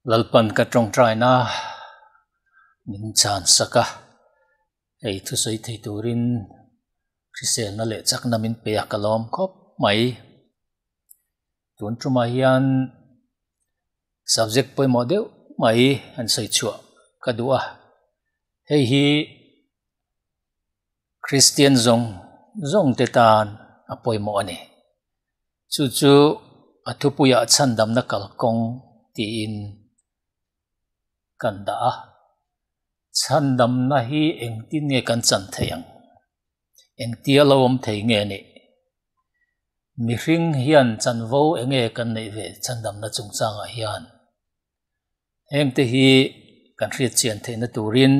Lalpan ka tawngtaina min chan sak a, hei thusawi thei turin hriselna leh chakna min pe a ka lawm khawp mai. Tun tumah hian subject pawimawh deuh mai han sawi chhuah ka duh a, hei hi Kristian zawng zawng te tan a pawimawh a ni. Chu chu a thupuiah chhandamna kalkawng tiin kan dah a. Chhandamna hi engtin nge kan chan theih ang? Engtia lo awm thei nge nih? Mihring hian chanvo enge kan neih ve chhandamna chungchangah hian? Hengte hi kan hriat chian theihna turin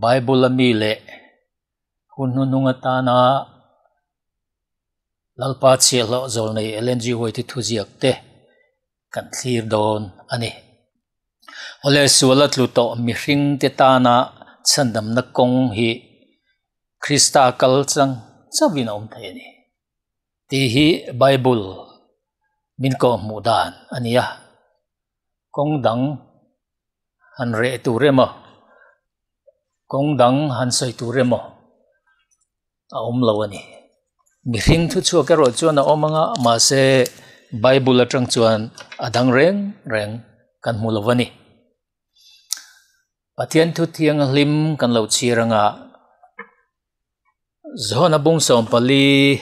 Bible a mi leh hun hnuhnung atana Lalpa chhiahhlawh zawlnei Ellen G. White thuziak te kan thlir dawn a ni. Awle suala tlu tawh mihring te tana chhandamna kawng hi Krista kal chang chauhin a awm thei a ni. Tih hi Bible min kawhhmuh dan a ni a, kawng dang han reh tur emaw, kawng dang han sawi tur emaw a awm lo a ni. Mihring thu chhuak erawh chuan a awm anga mahse Bible atang chuan a dang reng reng kan hmu lo a ni. Pathian thu thianghlim kan lo chhir anga. Zawhna bung 14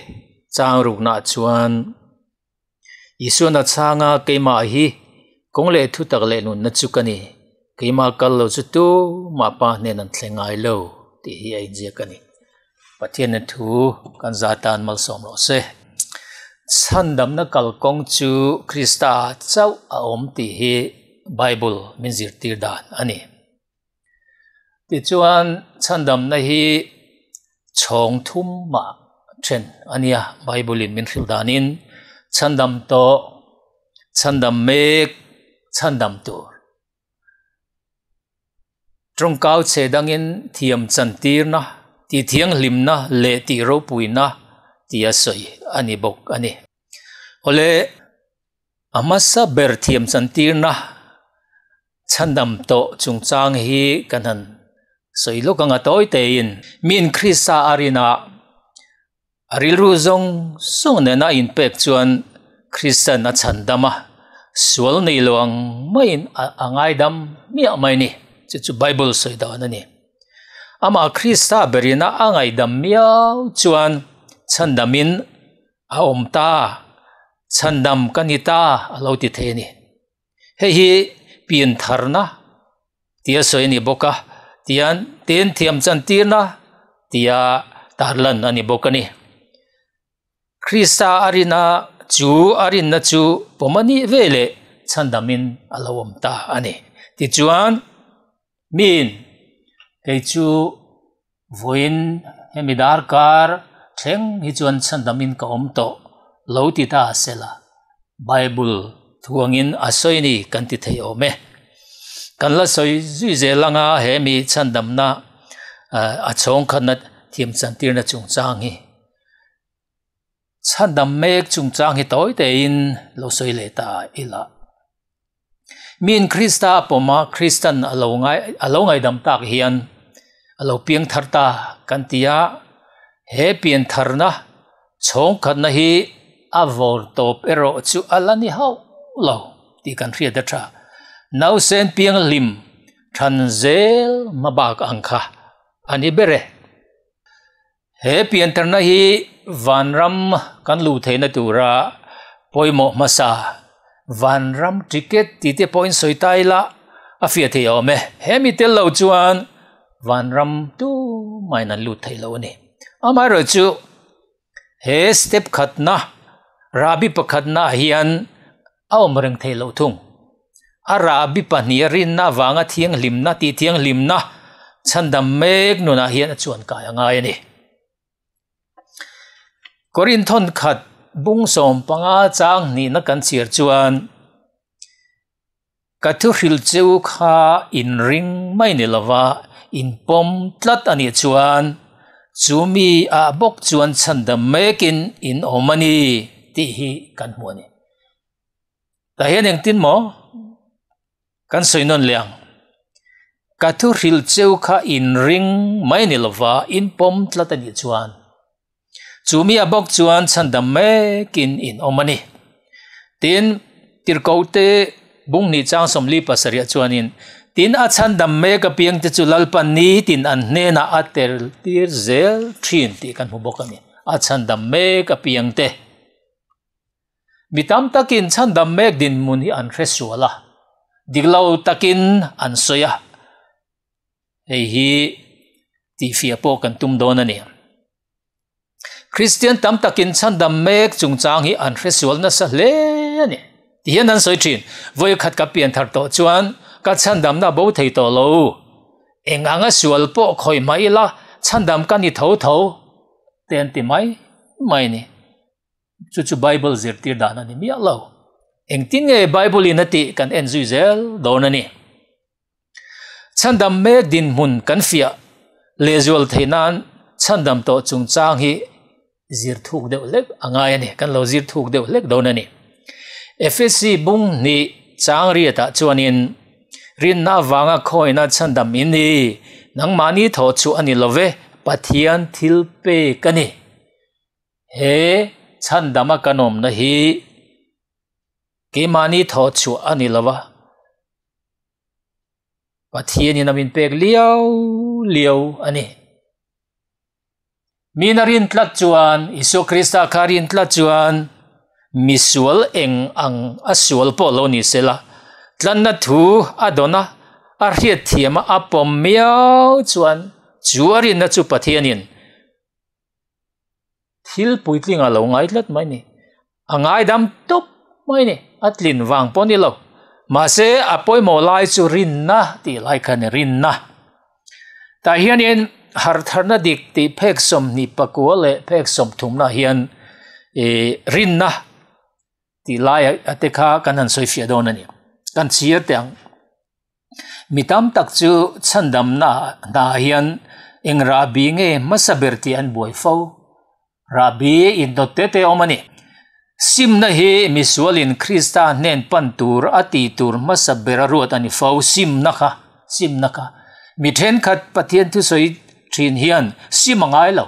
chang ruknah chuan Isuana chhanga keimah hi kawng leh thutak leh nunna chu ka ni, keimah kal lo chu tu mah pa hnen an thleng ngai lo tih hi a inziak a ni. Pathianna thu kan za tan malsawm rawh se. Chhandamna kalkawng chu Krista chauh a awm tih hi Bible min zirtir dan a ni. Tichuan chhandamna hi chhawng thum mah then a nia Bible in min hrilh danin chhandam tawh, chhandam mek, chhandam tur. Tawngkau chhe dangin thiam chantirna, tih thianghlimna leh tih ropuina tia sawi a ni bawk a ni. Awle a hmasa ber thiam chantirna Chhandam tawh chungchang hi kan han sawi lawk ang a tawi tein miin Krista a rin a, a rilru zawng zawng nena a inpek chuan Kristan a chhandam a, sual nei lo ang maiin a ngaidam miah mai a ni. Chu chu Bible sawi dan a ni. Amah Krista berina a ngaidam miau chuan chhandamin a awm ta, chhandam ka ni ta a lo ti thei a ni. Hei hi pian tharna tia sawi a ni bawk a, tian tin thiam chantirna tia tarlan a ni bawk a ni. Krista a rina chu a rinna chu pawm a nih ve leh chhandamin a lo awm ta a ni. Tichuan miin kei chu vawiin hemi darkar thleng hi chuan chhandamin ka awm tawh lo ti ta sela Bible thuangin a sawi ni kan ti thei awm e. Kan la sawi zui zel anga he mi chhandamna a chhawng khatna thiam chantirna chungchang hi chhandam mek chungchang hi tawi tein lo sawi leh ta ila. Miin Krista a pawm a, Kristan a lo ngai a lo ngaidam tak hian a lo piang thar ta kan ti a, he pian tharna chhawng khatna hi a vawr tawp erawh chu a la ni hauh lo tih kan hriat a tha. Nausen piang hlim than zel hmabak ang kha a ni ber e. He piantarna hi vanram kan luh theihna tura pawimawh hmasa vanram ticket tih te pawhin sawi ta ila a fiah thei awm e. He mi tel lo chuan vanram tumahin an lut thei lo a ni. Amaherawhchu he step khatna rahbi pakhatna ah hian a awm reng thei loh thung. A rahbi pahnih a rinna avanga thianghlimna tih thianghlimna chhandam mek nunah hian a chuan kai a ngai a ni. Korinthon khat bung 15 chang hnihna kan chhiar chuan ka thu hrilh cheu kha in ring mai ni lova in pawm tlat a nih chuan chu mi ah bawk chuan chhandam mekin in awm a ni tih hi kan hmu a ni. Tah hian engtin maw? Kan sawi nawn leh ang. Ka thu hrilh cheu kha in ring mai ni lova in pawm tlat a nih chuan chu mi a bawk chuan chhandam mekin in awm a ni. Tin, Tirhkohte bung hnih chang 47 ah chuanin, Tin, a chhandam mek apiangte chu Lalpa nitin an hnenah a tel tir zel thin tih kan hmu bawk a ni. A chhandam mek apiangte. Mi tam takin chhandam mek dinhmun hi an hre sual a, dik lo takin an sawi a, hei hi tihfiah pawh kan tum dawn a ni. Kristian tam takin chhandam mek chungchang hi an hre sual nasa hle a ni. Tihian an sawi thin, Vawi khat ka pian thar tawh chuan ka chhandamna bo thei tawh lo. Eng anga sual pawh khawi hmah ila chhandam ka ni tho tho te an ti mai mai a ni. Chu chu Bible zirtir dan a ni miah lo. Engtin nge Bible in a tih kan en zui zel dawn a ni. Chhandam mek dinhmun kan fiah lehzual theih nan chhandam tawh chungchang hi zir thuk deuh hlek a ngai a ni. Kan lo zir thuk deuh hlek dawn a ni. Efesi bung hnih chang riatah chuanin rinna avanga khawina chhandam in ni, nangmahni thawh chu a ni lo ve, Pathian thil pek a ni. He chhandama kan awmna hi keimahni thawh chhuah a ni lo va, Pathianin a min pek liau liau a ni. Min a rin tlat chuan, Isua Krista kha a rin tlat chuan misual eng ang a sual pawh lo ni se la, tlanna thu a dawn a, a hriatthiam a, a pawm miau chuan chu a rinna chu Pathianin Thil puitling a lo ngai tlat mai ni. A ngaidam tawp mai ni. A tlin vang pawh ni lo. Mahse a pawimawh lai chu rinna tih lai kha ni rinna. Tah hianin hartharna dik tih phek 24 leh phek 30 ah hian ih rinna tih lai a te kha kan han sawi fiah dawn a ni. Kan chhiar teh ang. Mi tam tak chu chhandamna hnaah hian eng rahbi nge hmasa ber tih an buai fo. Rahbi indawt te te a awm a ni. Simna hi misualin Krista hnen pan tur a tih tur hmasa ber a ruat a ni fo. Simna kha, simna kha. Mi thenkhat Pathian thusawi thin hian sim a ngai lo.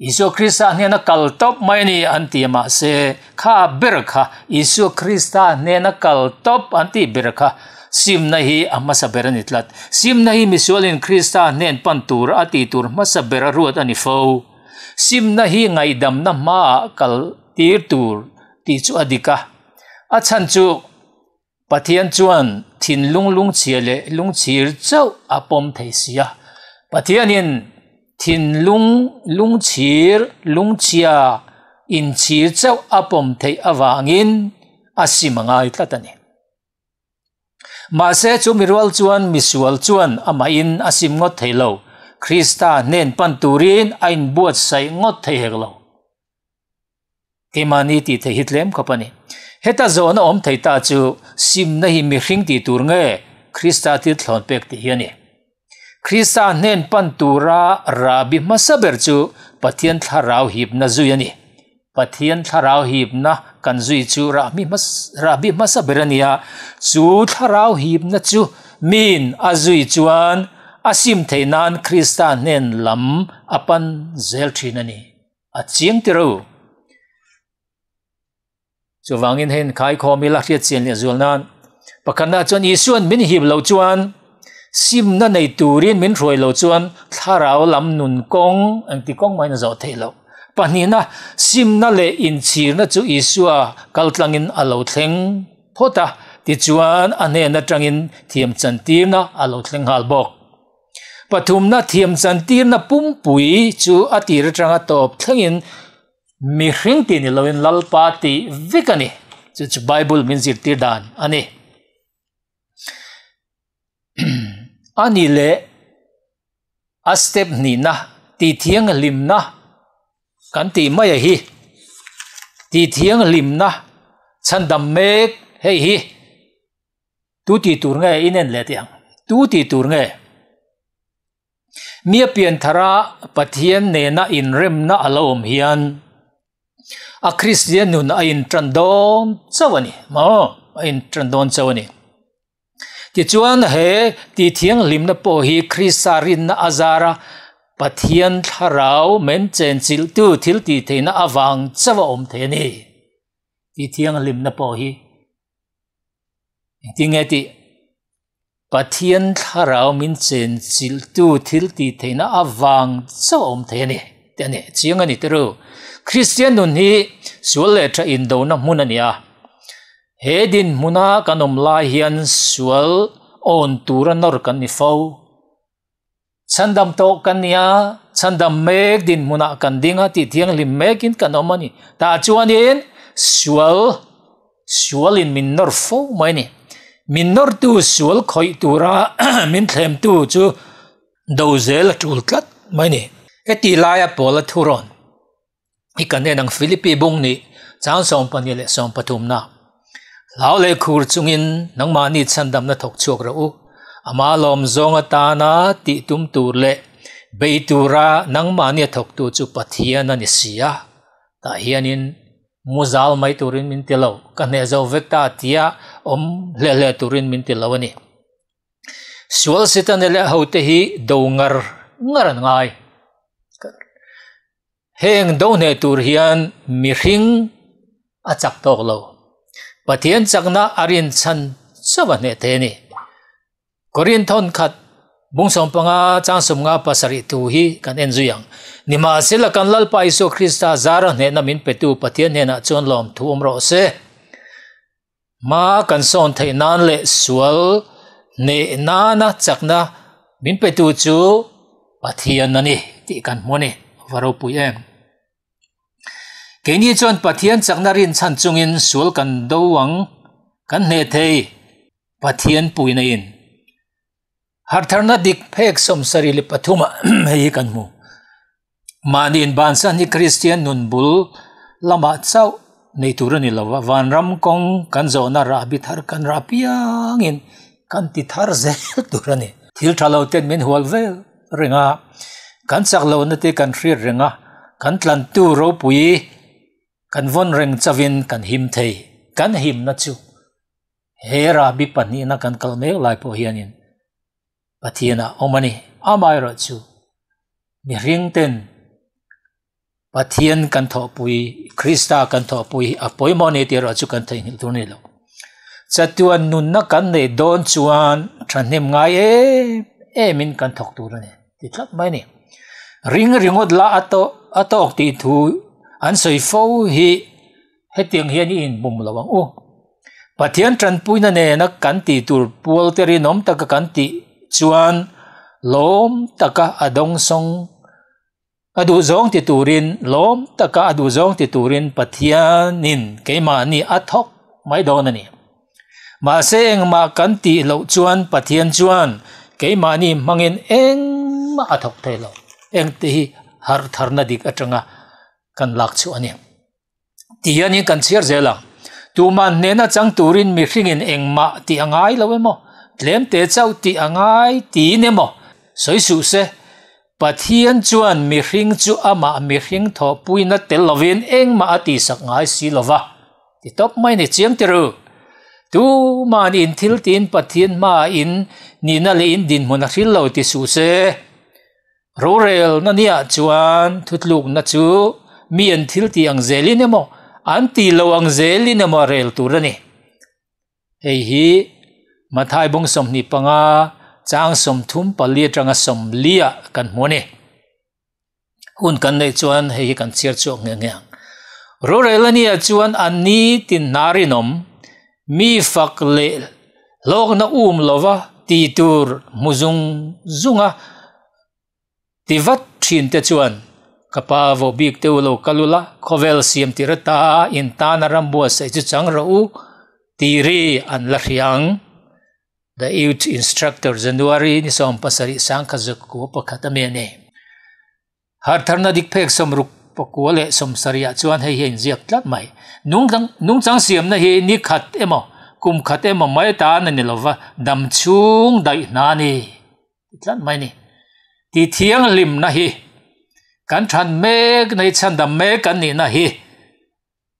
Isua Krista hnena kal tawp mai a ni an ti a, mahse kha ber kha Isua Krista hnena kal tawp an tih ber kha simna hi a hmasa ber a ni tlat. Simna hi misualin Krista hnen pan tur a tih tur hmasa ber a ruat a ni fo. Simna hi ngaihdamna hmaah kal tir tur tih chu a dik a, a chhan chu Pathian chuan thinlung lungchhia leh lungchhir chauh a pawm thei si a. Pathianin thinlung lungchhir, lungchhia, inchhir chauh a pawm theih avangin a sim a ngai tlat a ni. Mahse chu mirual chuan misual chuan amahin a sim ngawt thei lo, Krista hnen pan turin a inbuatsaih ngawt thei hek lo. Keimahni tih theih hi tlem khawp a ni. Heta zawhna awm thei ta chu simna hi mihring tih tur nge Krista thil thlawn pek tih hi a ni. Krista hnen pan tura rahbi hmasa ber chu Pathian thlarau hipna zui a ni. Pathian thlarau hipna kan zui chu rahbi hmasa ber a ni a, chu thlarau hipna chu miin a zui chuan a sim theih nan Krista hnen lam a pan zel thin a ni. A chiang ti ro. Chuvangin hei khai khawm ila hriat chian leh zual nan pakhatna chuan Isuan min hip lo chuan simna nei turin min hruai lo chuan thlarau lam nun kawng engti kawng mahin a zawh theih loh. Pahnihna simna leh inchhirna chu Isua kaltlangin a lo thleng phawt a, tichuan a hnen atangin thiam chantirna a lo thleng nghal bawk. Pathumna thiam chantirna pumpui chu a tir atanga tawp thlengin mihring tih ni loin Lalpa tih vek a ni. Chu chu Bible min zirtir dan a ni. A ni leh a step hnihna tih thianghlimna kan tih mai a hi. Tih thianghlimna chhandam mek hei hi. Tu tih tur nge in en leh teh ang? Tu tih tur nge? Mi a pian thara Pathian nena inremna a lo awm hian a Kristian nun a intan dawn chauh a ni maw? A intan dawn chauh a ni. Tichuan he tih thianghlimna pawh hi Krista rinna a zara Pathian thlarau men chenchilhtu thil tih theihna avang chauh a awm thei a ni. Tih thianghlimna pawh hi engtin nge tih? Pathian thlarau min chenchilhtu thil tih theihna avang chauh a awm thei a ni tih a ni. Chiang a ni tiro. Kristian nun hi sual leh tha indona hmun a ni a. He dinhmuna kan awm lai hian sual awn tura nawr kan ni fo. Chhandam tawh kan ni a, chhandam mek dinhmunah kan ding a tih thianghlim mekin kan awm a ni. Tah chuanin sual, sualin min nawr fo mai a ni. Min nawrtu sual khawih tura min thlemtu chu do zel a tul tlat mai a ni. Heti laia Paula thurawn hi kan en ang Philippi bung nih chang 12 leh 13 na. Hlau leh khur chungin nangmahni chhandamna thawk chhuak rawh u. Ama lawm zawng atana tih tum tur leh bei tura nangmahni a thawktu chu Pathian a ni si a. Tah hianin mu zal mai turin min ti lo, ka hneh zo vek ta tia awm hle hle turin min ti lo a ni. Sual Setana leh a hote hi do ngar ngar an ngai. Heng do hneh tur hian mihring a chak tawk lo. Pathian chakna a rinchhan chauh a hneh thei a ni. Korinthon khat bung 15 chang 57 thu hi kan en zui ang. Nimahsela kan Lalpa Isua Krista zara hnehna min petu Pathian hnenah chuan lawmthu awm rawh se. Hma kan sawn theih nan leh sual hneh nana chakna min petu chu Pathian a ni tih kan hmu a ni, va ropui em. Keini chuan Pathian chakna rinchhan chungin sual kan do ang, kan hneh thei Pathian puina in. Hartharna dik phek 73 ah hei hi kan hmu. Mahni inbansan hi Kristian nun bul lamah chauh nei tur a ni lo va, vanram kawng kan zawhna rahbi thar kan rah piangin kan ti thar zel tur a ni. Thil tha lo ten min hual vel reng a, kan chak lohna te kan hriat reng a, kan tlantu ropui kan vawn reng chauhin kan him thei. Kan himna chu He rahbi pahnihna kan kal mek lai pawh hianin Pathianah awm a ni. Amaherawhchu mihring ten Pathian kan thawhpui, Krista kan thawhpui hi a pawimawh a ni tih erawh chu kan theihnghilh tur a ni lo. Chatuan nunna kan neih dawn chuan thahnem ngai em emin kan thawk tur a ni ti tlat mai a ni. Ring ringawt la a tawh a tawk tih thu an sawi fo hi Hetiang hian i inbum lo ang u. Pathian tanpuina nena kan tih tur pual te rinawm taka kan tih chuan lawm taka a dawngsawng a duhzawng ti turin lawm taka a duhzawng ti turin Pathianin keimahni a thawk mai dawn a ni. Mahse engmah kan tih loh chuan Pathian chuan keimahni hmangin engmah a thawk thei lo. Engte hi harh tharna dik atanga kan lak chhuah a ni. Ti hianin kan chhiar zel ang. Tuman hnehna chang turin mihringin engmah tih a ngai lo emaw, tlem te chauh tih a ngai tiin emaw sawi suh se. Pathian chuan mihring chu amah mihring thawhpuina tel lovin engmah a tihsak ngai si lo va. Ti tawp mai ni chiang ti ru. Tuman in thil tiin Pathian hmaah in nihna leh in dinhmun a hril lo ti suh se. Rorelna niah chuan thutlukna chu mi an thil tih ang zelin emaw, an tih lo ang zelin emaw a rel tur a ni. Hei hi Mathai bung 25 chang 34 atanga 40 ah kan hmu a ni. Hun kan neih chuan hei hi kan chhiar chhuak nghe nghe ang. Rorelna niah chuan an ni tin hna rinawm, mi fak leh Hlawkna um lova ti tur hmu zung zunga ti vat thin te chuan ka pa vawh bik te u lo kal ula, khawvel siam tir ata in tana ram buatsaih chu chang rawh u tih ri an la hria ang. The Youth Instructor January ni 17 1901 a mi a ni. Hartharna dik phek 60 pakua leh 70 ah chuan hei hi a inziak tlat mai. Nungchang siamna hi ni khat emaw, kum khat emaw mai tan a ni lova, dam chhung daih hna a ni ti tlat mai a ni. Ti thianghlimna hi kan than mek na hi chhandam mek kan nihna hi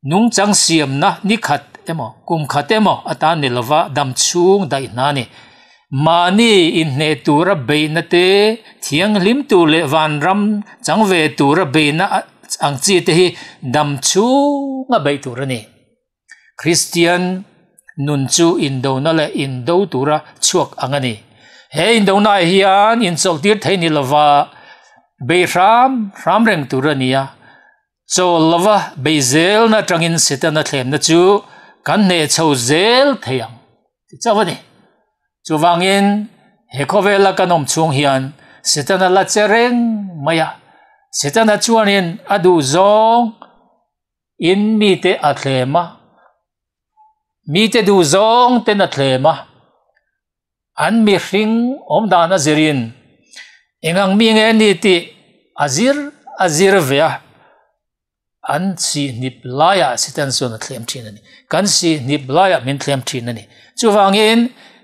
nungchang siamna ni khat emaw, kum khat emaw atan ni lova, dam chhung daih hna a ni. Mahni inhneh tura beihna te, thianghlim tur leh vanram chang ve tura beihna ang chi te hi dam chhunga beih tur a ni. Kristian nun chu indona leh indo tura chhuak ang a ni. He indonaah hian inchawlhtir thei ni lova bei hram hram reng tur a ni a. Chawl lova bei zelna atangin Setana thlemna chu kan hneh chho zel thei ang ti chauh a ni. Chuvangin he khawvela kan awm chhung hian Setana la che reng mai a, Setana chuanin a duh zawng in mite a thlem a, mite duh zawng ten a thlem a, an mihring awm dan a zirin eng ang mi nge ni tih a zir a zir ve a, an sihnip laiah Satan chuan a thlem thin a ni. Kan sihnip laiah min thlem thin a ni. Chuvangin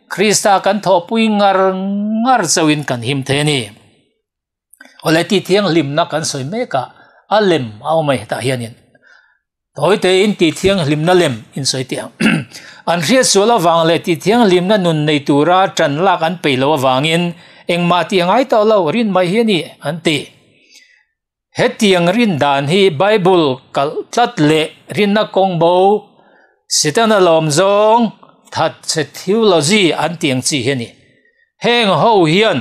Krista kan thawhpui ngar ngar chauhin kan him thei a ni. Awle tih thianghlimna kan sawi mek a, a lem a awm a hetah hianin tawi tein tih thianghlimna lem in sawi teh ang. An hriat sual avang leh tih thianghlimna nun nei tura tan lak an peih loh avangin engmah tih a ngai tawh lo rin mai hi a ni an ti. Hetiang rin dan hi Bible kalh tlat leh rinna kawng bo Setana lawm zawng thatchhe theology an tih ang chi hi a ni. Heng ho hian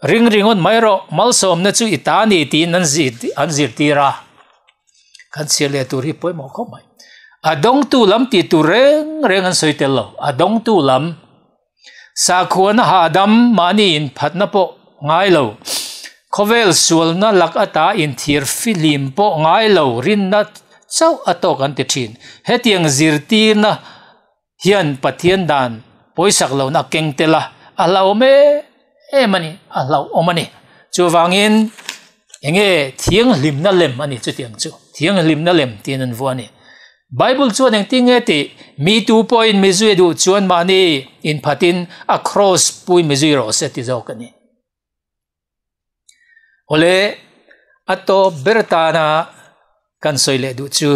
ring ringawt mai rawh, malsawmna chu i ta ni tiin an an zirtir a. Kan chhiar leh tur hi pawimawh khawp mai. A dawngtu lam tih tur reng reng an sawi tel lo, a dawngtu lam. Sakhuana hahdam mahni inphatna pawh ngai lo, khawvel sualna lak ata inthir fihlim pawh ngai lo rinna chauh a tawk an ti thin. Hetiang zirtirna hian Pathian dan pawisak lohna a keng tel a, a hlauhawm em em a ni, a hlauhawm a ni. Chuvangin enge thianghlimna lem a ni chutiang chu, thianghlimna lem tiin an vuah a ni. Bible chuan engtin nge tih, mi tu pawhin mi zui a duh chuan mahni inphatin a cross pui mi zui rawh se ti zawk a ni. Awle, a tawp ber tana kan sawi leh duh chu,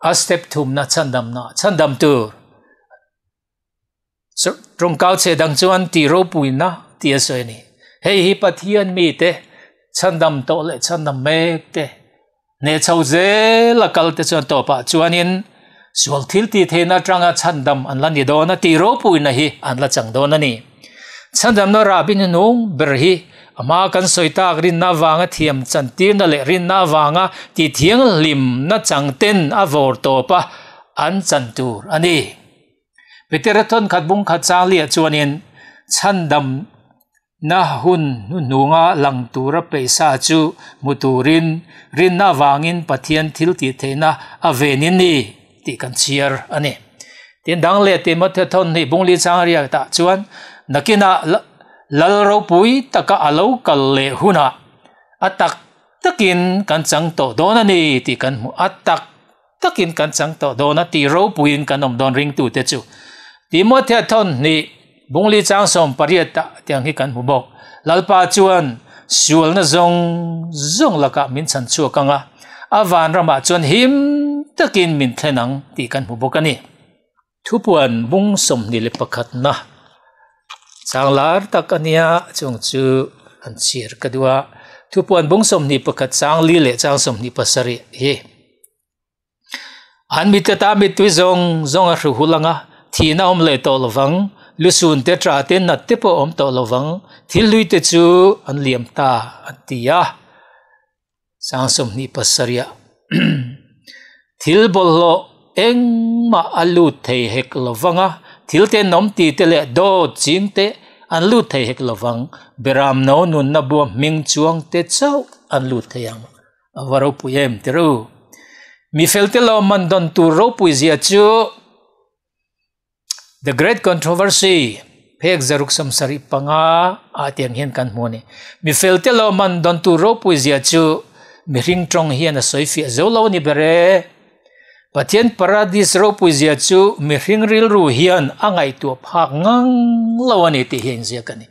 A step thumna chhandamna chhandam tur tawngkau chhe dang chuan tih ropuina tih a sawi a ni. Hei hi Pathian mite chhandam tawh leh chhandam mek te hneh chho zel a kal te chuan tawpah chuanin sual thil tih theihna atanga chhandam an la ni dawn a tih ropuina hi an la chang dawn a ni. Chhandamna rahbi hnuhnung ber hi a hma kan sawi tak rinna avanga thiam chantirna leh rinna avanga tih thianghlimna changten a vawr tawp a, an chan tur a ni. Petera thawnkhat bung khat changli ah chuanin chhandamna hun hnuhnunga lang tura peihsa chu hmu turin rinna avangin Pathian thil tih theihna a venin ni tih kan chhiar a ni. Tin dang leh Timothea thawn hnih bungli chang riak tah chuan nakinah lal ropui taka a lo kal leh hunah a tak takin kan chang tawh dawn a ni tih kan hmu a tak takin kan chang tawh dawn a tih ropuiin kan awm dawn ringtute chu Timothea thawn hnih bungli chang 18 ah tiang hi kan hmu bawk. Lalpa chuan sualna zawng zawng lakah min chhan chhuak ang a, a vanramah chuan him takin min thlen ang tih kan hmu bawk a ni. Thupuan bung 21 na chang lar tak a nia, chung chu an chhiar ka duh a. Thupuan bung 21 chang li leh chang 27 hi. An mit ata mittui zawng zawng a hru hul ang a, thihna awm leh tawh lovang, lusun te tah te nat te pawh awm tawh lovang, thil hlui te chu an liam ta an ti a. Sang 27 ah thil bawlhhlawh engmah a lut thei hek lovang a, thil te nawm ti te leh dawt ching te an lut thei hek lovang, beram no nunna bua hming chuang te chauh an lut thei ang. A va ropui em ti ru. Mi fel te lo man dawn tur ropui zia chu The Great Controversy phek zaruk 75 ah tiang hian kan hmu a ni. Mi fel te lo man dawn tur ropui zia chu mihring tawng hian a sawi fiah zo lo a ni ber e. Pathian Paradis ropui zia chu mihring rilru hian a ngaihtuah phak ngang lo a ni tih hi a inziak a ni.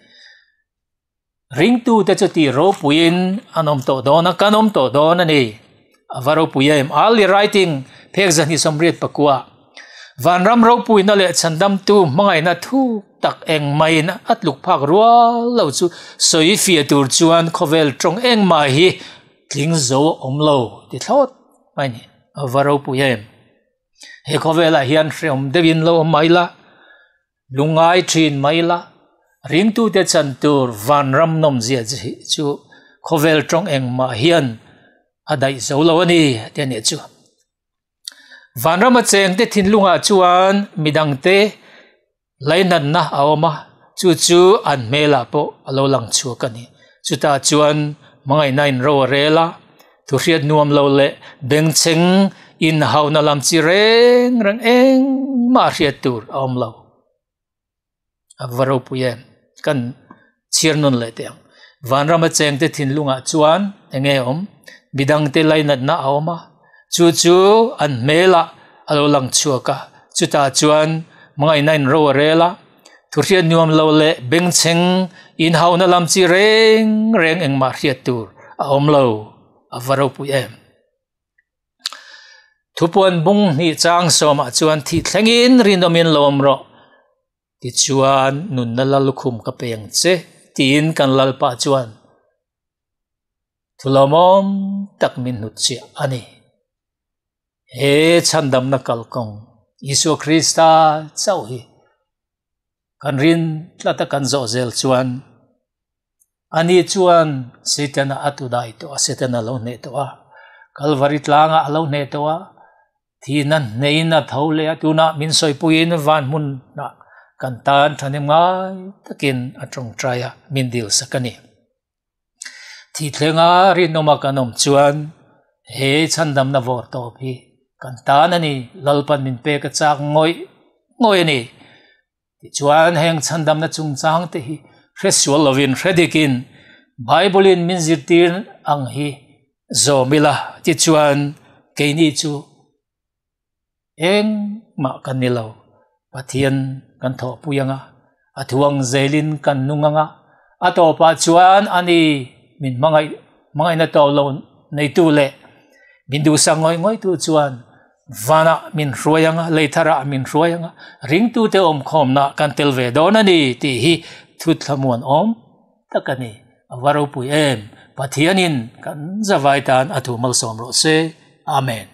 Ringtute chu tih ropuiin an awm tawh dawn a, kan awm tawh dawn a ni. A va ropui em! Early Writing, phek 289. Vanram ropuina leh chhandamtu hmangaihna thuk tak engmah in a tluk phak rual lo chu sawi fiah tur chuan khawvel tawng engmah hi tling zo a awm lo ti thlawt mai a ni. A va ropui em! He khawvelah hian hreawm deuhin lo awm mai la, lungngai thin mai la, ringtute chan tur vanram nawmzia chu khawvel tawng engmah hian a daih zo lo a ni ti a nih chu. Vanrama chengte thinlungah chuan midangte lainatna a awm a, chu chu an hmelah pawh a lo lang chhuak a ni. Chutah chuan hmangaihna in ro a rel a, thuhriat nuam lo leh bengchheng inhauhna lam chi reng reng engmah hriat tur a awm lo. A va ropui em? Kan chhiar nawn leh teh ang. Vanrama chengte thinlungah chuan eng nge awm? Midangte lainatna a awm a, chu chu an hmelah a lo lang chhuak a, chutah chuan hmangaihna in ro a rel a, thuhriat nuam lo leh bengchheng inhauhna lam chi reng reng engmah hriat tur a awm lo. A va ropui em? Thupuan bung hnih chang sawmah chuan thih thlengin rinawmin lo awm rawh. Tichuan nunna la lukhum ka pe ang che tiin kan Lalpa chuan thulawmawm tak min hnutchhiah a ni. He chhandamna kalkawng Isua Krista chauh hi kan rin tlata kan zawh zel chuan Ani chuan Setana a tu dai tawh a, Setana a lo hneh tawh a, Kalvari tlangah a lo hneh tawh a, thihna hneiin a tho leh a, tunah min sawipuiin van hmunah kan tan thahnem ngai takin a tawngtai a, min dilsak a ni. Thih thlenga rinawma kan awm chuan he chhandamna vawr tawp hi kan tan a ni, Lalpan min pek a chak ngawih ngawih a ni. Tichuan, heng chhandamna chungchang te hi hre sual lovin hre dikin Bible-in min zirtir ang hi zawm ila. Tichuan, keini chu engmah kan ni lo, Pathian kan thawhpui ang a, a thuang zelin kan nung ang a, a tawpah chuan ani min hmangaih hmangaihna tawh lo neitu leh min duhsak ngawih ngawihtu chuan Vanah min hruai ang a, lei tharah min hruai ang a, ringtute awmkhawmna kan tel ve dawn a ni tih hi thuthlamuan awm tak a ni. A va ropui em! Pathianin kan zavai tan a thu malsawm rawh se. Amen.